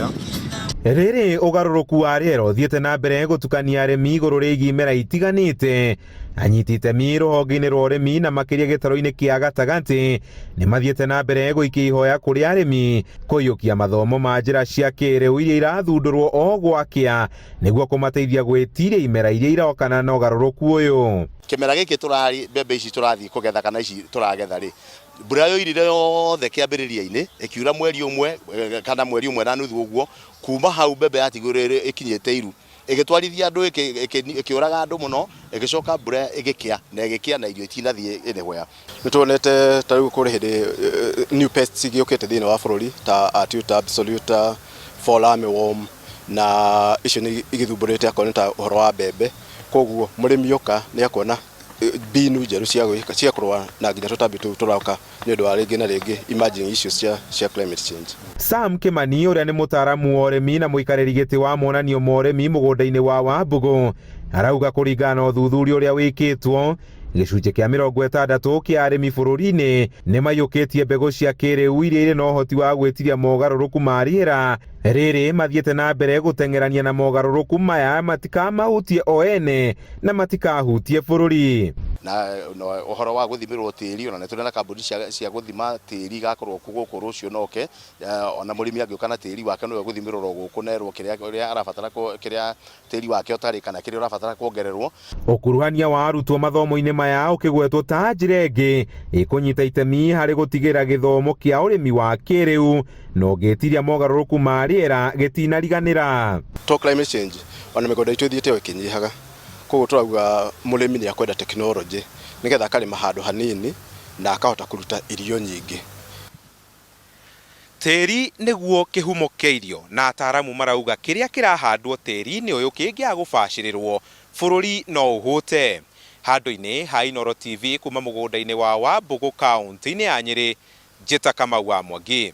Ĩyo. Rĩrĩ ũgarũrũku wa rĩera ũthiĩte na mbere gũtukania arĩmi igũrũ rĩgiĩ imera itiganĩte, anyiti itemi rũhonge-inĩ rwa ũrĩmi na makĩria gĩtarũ-inĩ kĩa gatagatĩ nĩ mathiĩte na mbere gũikia ihoya kũrĩ arĩmi kũiyũkia mathomo ma njĩra cia kĩrĩu iria irathundũrwo o gwakĩa nĩguo kũmateithia gwĩtiria imera iria irokana na ũgarũrũku ũyũ. Kĩmera gĩkĩ tũrarĩ mbembe ici tũrathiĩ kũgetha kana ici tũragetha rĩ, mbura yoirire yothe kĩambĩrĩria-inĩ, ĩkiura mweri ũmwe kana mweri ũmwe na nuthu ũguo, kuma hau mbembe yatigirwo ĩkinyĩte iru, ĩgĩtwarithia andũ ĩkĩũraga andũ mũno, ĩgĩcoka mbura ĩgĩkĩa na ĩgĩkĩa na irio itinathiĩ anywhere. Nĩ tuonete ta rĩu kũrĩ hĩndĩ new pests igĩũkĩte thĩinĩ wa bũrũri ta Atuta absoluta, fall armyworm na icio nĩ igĩthumbũrĩte akorwo nĩ ta ũhoro wa mbembe, koguo mũrĩmi oka nĩ akuona mbinu njerũ cia gwĩka cia kũrũa na nginya tũtambi tũu tũroka nĩ ũndũ wa rĩngĩ na rĩngĩ emerging issues cia climate change. Sam Kimani ũrĩa nĩ mũtaaramu wa ũrĩmi na mũikarĩri gĩtĩ wa monanio ma ũrĩmi mũgũnda-inĩ wa Wambugu arauga kũringana na ũthuthuria ũrĩa wĩkĩtwo gĩcunjĩ kĩa 60 kĩa arĩmi bũrũri-inĩ nĩ maiyũkĩtie mbegũ cia kĩrĩu iria irĩ na ũhoti wa gwĩtiria mogarũrũku ma rĩera rĩrĩ mathiĩte na mbere gũteng'erania na mogarũrũku maya matikamahutie o ene na matikahutie bũrũri. Na ũhoro wa gũthimĩrwo tĩri, ona nĩ tũrĩ na kambuni cia gũthima tĩri igakorwo kuo gũkũ rũciũ noke, ona mũrĩmi angĩũka na tĩri wake no egũthimĩrwo oro gũkũ na erwo kĩrĩa ũrĩa arabatara kĩrĩa tĩri wake ũtarĩ kana kĩrĩa ũrabatara kuongererwo. Ũkuruhania wa arutwo mathomo-inĩ maya ũkĩgwetwo ta njĩra ĩngĩ ĩkũnyita itemi harĩ gũtigĩrĩra gĩthomo kĩa ũrĩmi wa kĩrĩu na ũngĩtiria mogarũrũku ma rĩera gĩtinariganĩra. To climate change ona mĩgũnda itũ ĩthiĩte o ĩkĩnyihaga, koguo tũrauga mũrĩmi nĩ akwenda tekinoronjĩ nĩgetha akarĩma handũ hanini na akahota kũruta irio nyingĩ. Tĩri nĩguo kĩhumo kĩa irio na ataaramu marauga kĩrĩa kĩrahandwo tĩri-inĩ ũyũ kĩngĩaga gũbacĩrĩrwo bũrũri no ũhũte. Handũ-inĩ ha Inooro TV kuma mũgũnda-inĩ wa Wambugu kaũntĩ-inĩ ya Nyĩrĩ, njĩta Kamau wa Mwangi.